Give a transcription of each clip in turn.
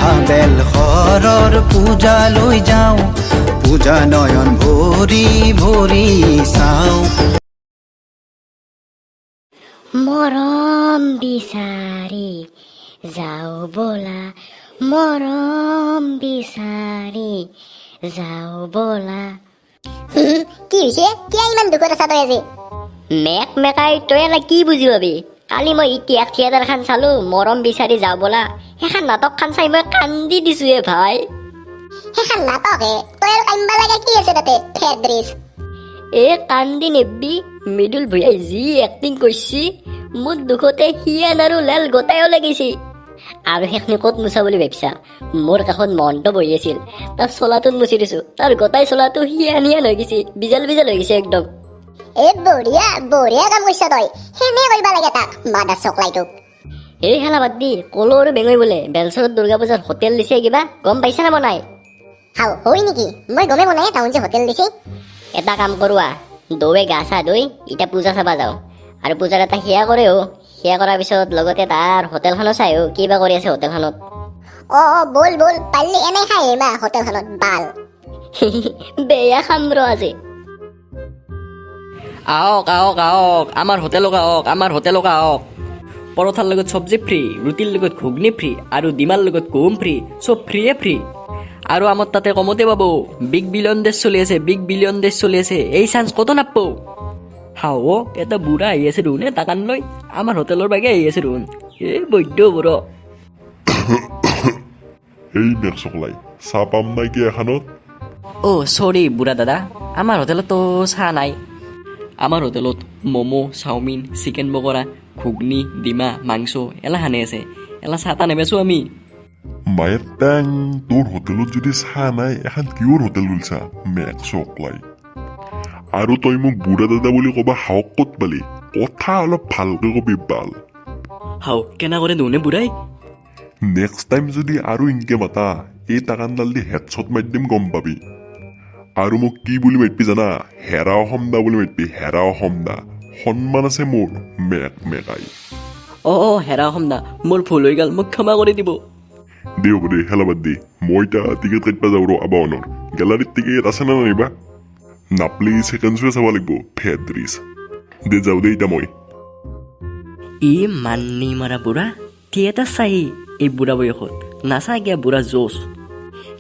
আহা বেলশৰৰ পূজালৈ যাওঁ, পূজা নয়ন ভৰি ভৰি চাওঁ। মৰম বিচাৰি যাওঁ ব'লা, মৰম বিচাৰি যাওঁ ব'লা। কি হৈছে? কিয় ইমান দুখত আছা তই আজি? মেক মেকাই, তই এলা কি বুজি পাবি? কালি মই ইতিহাস থিয়েটাৰখন চালো, মৰম বিচাৰি যাওঁ ব'লা। সেইখন নাটকখন চাই মই কান্দি দিছো এ ভাই। সেইখন নাটক হে, তই আৰু কান্দিব লাগে কি আছে তাতে, ফেড্ৰিছ? এ কান্দি নেবি, মৃদুল ভূঞাই যি এক্টিং কৰিছি, মোৰ দুখতে শিয়ান আৰু লেল গোটাইও লাগিছে। আৰু সেইখিনি ক'ত মুচা বুলি ভাবিছা? মোৰ কাষত মহন্ত বহি আছিল, তাৰ চোলাটোত মুচি দিছো। তাৰ গোটাই চোলাটো শিয়ান শিয়ান হৈ গৈছে, বিজাল বিজাল হৈ গৈছে একদম। এ বঢ়িয়া বঢ়িয়া কাম কৰিছ তই। সেনে কৰিব লাগে তাক, মাদাৰ চকলাইটোক। এই খেলা বাদ দি, কলো আৰু বেঙৈ বোলে বেলচৰত দুৰ্গা পূজাত হোটেল দিছে, কিবা গম পাইছা না বনাই? হাও, হয় নেকি? মই গমেই পোৱা নাই তাহোন যে হোটেল দিছে। এটা কাম কৰোৱা, দৌৱে গা চা ধুই এতিয়া পূজা চাবা যাওঁ আৰু পূজাৰ এটা সেয়া কৰেও। সেয়া কৰাৰ পিছত লগতে তাৰ হোটেলখনো চাই আহোঁ, কি বা কৰি আছে হোটেলখনত। অ অ ব'ল ব'ল, পাৰিলে এনেই খাই আহিম আহ হোটেলখনত বাল। বেয়া খাম ৰ আজি। আহক আহক আহক, আমাৰ হোটেলক আহক, আমাৰ হোটেলক আহক। পৰঠাৰ লগত চব্জি ফ্ৰী, ৰুটিৰ লগত ঘুগনি ফ্ৰী আৰু ডিমাৰ লগত কুহুম ফ্ৰী, চব ফ্ৰীয়ে ফ্ৰী। আৰু আমাৰ তাতে কমতে পাব। বিগ বিলিয়ন ডেজ চলি আছে, বিগ বিলিয়ন ডেজ চলি আছে, এই চান্স ক'তো নাপাব। হাও অ', এটা বুঢ়া আহি আছে দেখোন, টাকান লৈ আমাৰ হোটেলৰ বাগে আহি আছে দেখোন। এই বৈদ্য বুঢ়। এই মেক চকলাই, চাহ পাম নাই কি এখানত? অ' চৰি বুঢ়া দাদা, আমাৰ হোটেলততো চাহ নাই। আমাৰ হোটেলত ম'ম', চাওমিন, চিকেন পকৰা, ঘুগনি, ডিমা, মাংস এলাখানে আছে। এলা চাহ তাহ নেবেচোঁ আমি। মায়েৰ টেং, তোৰ হোটেলত যদি চাহ নাই, এখন কিহৰ হোটেল খুলছা মেক চকলাই? আৰু তই মোক বুঢ়া দাদা বুলি ক'বা সাহস ক'ত পালি? কথা অলপ ভালকে কবি বাল। হাও, কেনা কৰে দেখোনে বুঢ়াই। নেক্সট টাইম যদি আৰু ইনকে মাতা, এই টাকানডাল দি হেডশ্বট মাৰি দিম, গম পাবি। আৰু মোক কি বুলি মাতিবি জানা? হেৰা অসম দা বুলি মাতিবি, হেৰা অসম দা। সন্মান আছে মোৰ, মেক মেকাই। অঁ অঁ হেৰা অসম দা, মোৰ ভুল হৈ গ'ল, মোক ক্ষমা কৰি দিব। দে, হ'ব দে, হেলা বাদ দে। মই এতিয়া টিকেট কাটিব যাওঁ ৰ। আবাহনৰ গেলাৰীত টিকেট আছে নে নাইবা? নাপলি ছেকেণ্ড শ্ব'য়ে চাব লাগিব, ফেড্ৰিছ। দে, যাওঁ দে এতিয়া মই। ই মান্নি মৰা বুঢ়া থিয়েটাৰ চাই এই বুঢ়া বয়সত নাচা গিয়া বুঢ়া জোচ।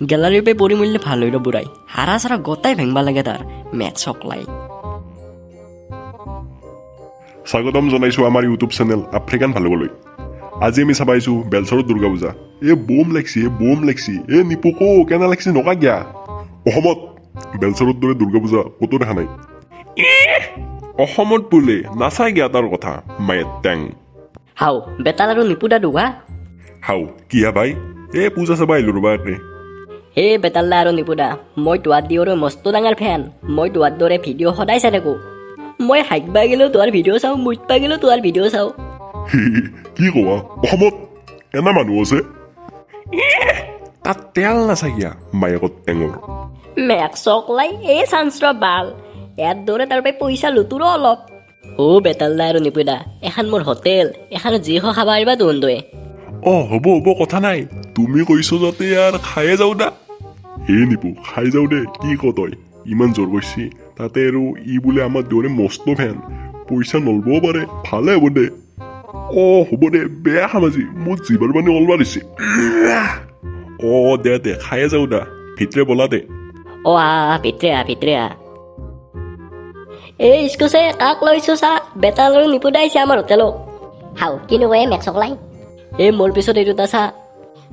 গেলাৰীৰ পৰা পৰি মৰিলে ভাল হৈ ৰ। বুঢ়াই হাৰা চাৰা গোটাই ভাঙবা লাগে তাৰ, মেক চকলাই। স্বাগতম জনাইছোঁ আমাৰ ইউটিউব চেনেল আফ্ৰিকান ভালুকলৈ। আজি আমি চাবাইছোঁ বেলচৰত দুৰ্গা পূজা। এ বোম লাগছি, এ বোম লাগছি। এ নিপুকো, কেনে লাগছি নকা গিয়া। অসমত বেলচৰৰ দৰে দুৰ্গা পূজা ক'তো দেখা নাই। অসমত বোলে নাচাই গিয়া তাৰ কথা, মায়ে টেং। হাও, বেতাল আৰু নিপুদা দুহা। হাও, কিয়া ভাই? এ পূজা চাবা আহিলো ৰ'বা এতে। হে বেতাল্লা আৰু নিপুদা, মই তোহাৰ দিয়ৰে মস্ত ডাঙৰ ফেন। মই তোহাৰ দৰে ভিডিঅ' সদায় চাই থাকোঁ। মই হাগবা গেলেও তোহাৰ ভিডিঅ' চাওঁ, মুতবা গেলেও তোহাৰ ভিডিঅ' চাওঁ। কি কোৱা? অসমত এনে মানুহ আছে? তাত তেল নাচাগিয়া মায়েকত টেঙৰ। মেক চকলাই, এই চান্স ৰ বাল, ইয়াৰ দৰে তাৰ পৰা পইচা লুটোৰ অলপ। অ' বেতালদা আৰু নিপুদা, এখন মোৰ হোটেল, এখনত যি খাবা পাৰিবা তোহোন তই। অ হ'ব হ'ব, কথা নাই। তুমি কৈছ যাতে আৰু খায়ে যাওঁ দা। হে নিপু, খাই যাওঁ দে, কি ক তই? ইমান জোৰ কৰিছি তাতে, আৰু ই বোলে আমাৰ দুয়োৰে মস্ত ফেন, পইচা নলবও পাৰে, ভালে হ'ব দে। অ হ'ব দে, বেয়া খাম আজি, মোৰ জিভাৰ পানী ওলবা দিছে। অ দে দে, খায়ে যাওঁ দা, ভিতৰে বলা দে। অ' আহ, ভিতৰে আহ, ভিতৰে আহ। এই ইস্কুছে, কাক লৈছো চা, বেতাল আৰু নিপুদা আহিছে আমাৰ হোটেলত। হাও, কিনো কয় মেক চকলাই? এই মোৰ পিছত এই দুটা চা।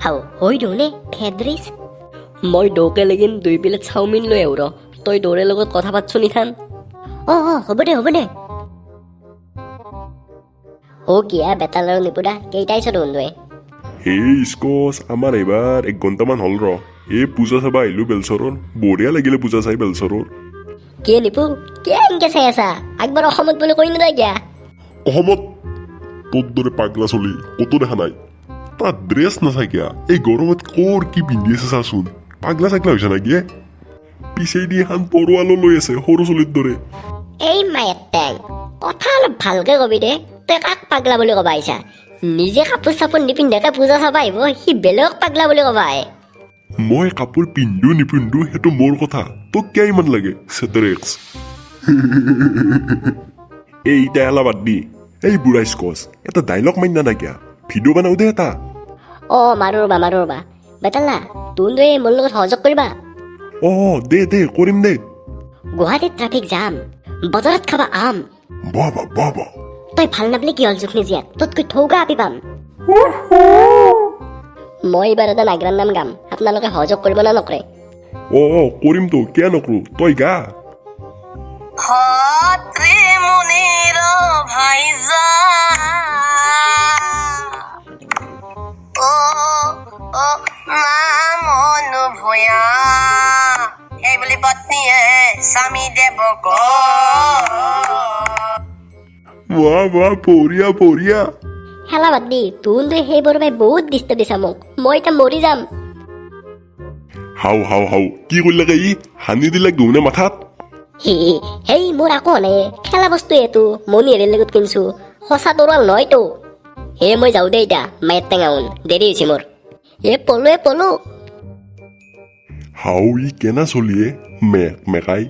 হাও, হৈ দেখোনে ফেড্ৰিছ। মই দৌকে লাগিন দুই প্লেট চাওমিন লৈ আহো ৰ, তই দৌৰে লগত কথা পাতছো নিথান। অ অ হ'ব দে, হ'ব দে। অ কিয়া বেতাল আৰু নিপুদা, কেইটা আহিছ দেখোন তই? এই ইস্কচ, আমাৰ এইবাৰ এক ঘণ্টামান হ'ল ৰ। এই পূজা চাবা আহিলো বেলচৰৰ, বঢ়িয়া লাগিলে পূজা চাই বেলচৰৰ। কি নিপু, কিয় এনেকে চাই আছা? একবাৰ অসমত বুলি কৈ নিদিয়া কিয়া? অসমত তোৰ দৰে পাগলা চলি ক'তো দেখা নাই। তাত ড্ৰেছ নাচাকিয়া, এই গৰমত ক'ৰ কি পিন্ধি আছে চাচোন। পাগলা চাগলা হৈছে নাকি এ? পিছেদি এখন তৰোৱালো লৈ আছে সৰু চলিৰ দৰে। এই মায়েৰ টেং, কথা অলপ ভালকে কবি দে। তই কাক পাগলা বুলি ক'বা আহিছা? নিজে কাপোৰ চাপোৰ নিপিন্ধাকে পূজা চাব আহিব, সি বেলেগক পাগলা বুলি ক'বা আহে। মই কাপোৰ পিন্ধো নিপিন্ধো সেইটো মোৰ কথা, তোক কিয় ইমান লাগে চেটেৰেক্স? এই ইটা এলা বাদ দি, এই বুঢ়া স্কচ এটা ডাইলগ মাৰি না কিয়া, ভিডিঅ' বনাও দে এটা। অ মাৰো ৰ'বা, মাৰো ৰ'বা। বেতালা, তুন এই মোৰ লগত সহযোগ কৰিবা। অ দে দে, কৰিম দে। গুৱাহাটীত ট্ৰাফিক জাম, বজাৰত খাবা আম। বাহ বাহ বাহ বাহ। তই ভাল নাপালে কি হ'ল জুকনি জীয়াক, তোতকৈ থৌকা আপি পাম। মই এইবাৰ এটা নাগৰাৰ নাম গাম, আপোনালোকে সহযোগ কৰিব নে নকৰে? অ অ কৰিম তো, কিয় নকৰো, তই গা। ভাতৃ মুনিৰ ভাইজা, অ অ নামনু ভূঞা, এই বুলি পত্নীয়ে স্বামী দেৱক। বাহ বাহ, বঢ়িয়া বঢ়িয়া। খেলা বাদ দি, তুন তুই সেইবোৰ পাই বহুত ডিষ্টাৰ্ব দিছা মোক, মই এতিয়া মৰি যাম। হাও হাও হাও, কি কৰিলে ই? হানি দিলে গৌনে মাথাত। হে হেই, মোৰ আকৌ নাই খেলা বস্তু, এইটো মণিহেৰিৰ লগত কিনছো, সঁচা তৰোৱাল নহয়তো। হে মই যাওঁ দে এতিয়া, মায়েৰ টেঙা উন দেৰি হৈছে মোৰ। এ পলো, এ পলো। হাও, ই কেনা চলিয়ে মেক মেকাই।